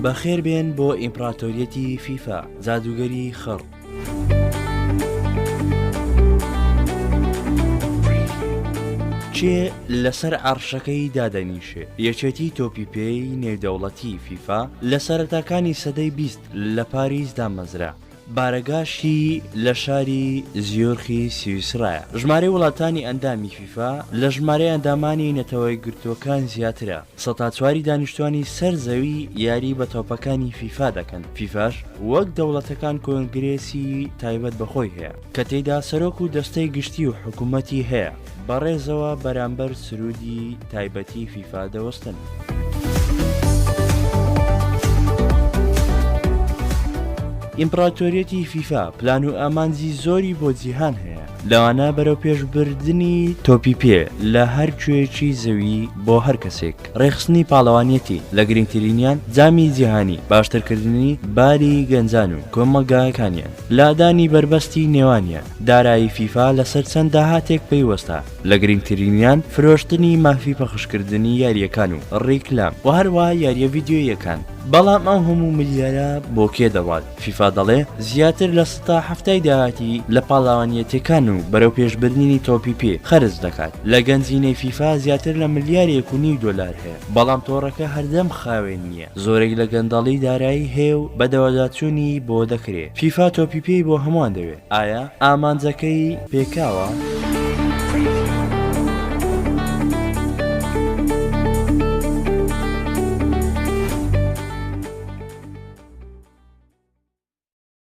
بەخێربێن بۆ ئیمپراتۆریەتی فیفا، جادووگەری خڕ. کێ لەسەر عەڕشەکەی دادەنیشێ؟ یەکێتی تۆپی پێی نێودەوڵەتی، فیفا، لە سەرەتاکانی سەدەی 20 لە پاریس دامەزرا. بارەگاشی لە شاری زیۆرخی سویسرایە. ژمارەی وڵاتانی ئەندامی فیفا لە ژمارەی ئەندامانی نەتەوەیەکگرتووەکان زیاترە. سەتا چواری دانیشتوانی سەر زەوی یاری بە تۆپەکانی فیفا دەکەن. فیفاش وەک دەوڵەتەکان کۆنگرێسی تایبەت بە خۆی هەیە کە تێیدا سەرۆک و دەستەی گشتی و حکوومەتی هەیە. بە ڕێزەوە بەرامبەر سروودی تایبەتی فیفا دەوەستن. ئیمپڕاتۆریەتی فیفا پلان و ئامانجی زۆری بۆ جیهان هەیە، لەوانە بەرەوپێشبردنی تۆپی پێ لە هەر کوێیەکی زەوی بۆ هەر کەسێک، ڕێکخستنی پاڵەوانیەتی، لە گرنگترینیان جامی جیهانی، باشترکردنی باری گەنجان و کۆمەڵگاکانیان، لادانی بەربەستی نێوانیان. دارایی فیفا لەسەر چەند داهاتێک پەیوەستە، لە گرنگترینیان فرۆشتنی مافی پەخشکردنی یارییەکان و ڕیکلام و هەروەها یارییە ڤیدیۆییەکان. بەڵام ئەو هەموو ملیارە بۆ کێ دەڕوات؟ فیفا دەڵێ زیاتر لە سەتا حەفتای داهاتی لە پاڵەوانیەتیەکان و بەرەوپێشبردنی تۆپی پێ خەرج دەکات. لە گەنجینەی فیفا زیاتر لە ملیارێک و نیو دۆلار هەیە، بەڵام تۆڕەکە هەردەم خاوێن نییە، زۆرێک لە گەندەڵی دارایی هەیە و بەدواداچوونی بۆ دەکرێ. فیفا تۆپی پێی بۆ هەمووان دەوێ، ئایا ئامانجەکەی پێکاوە؟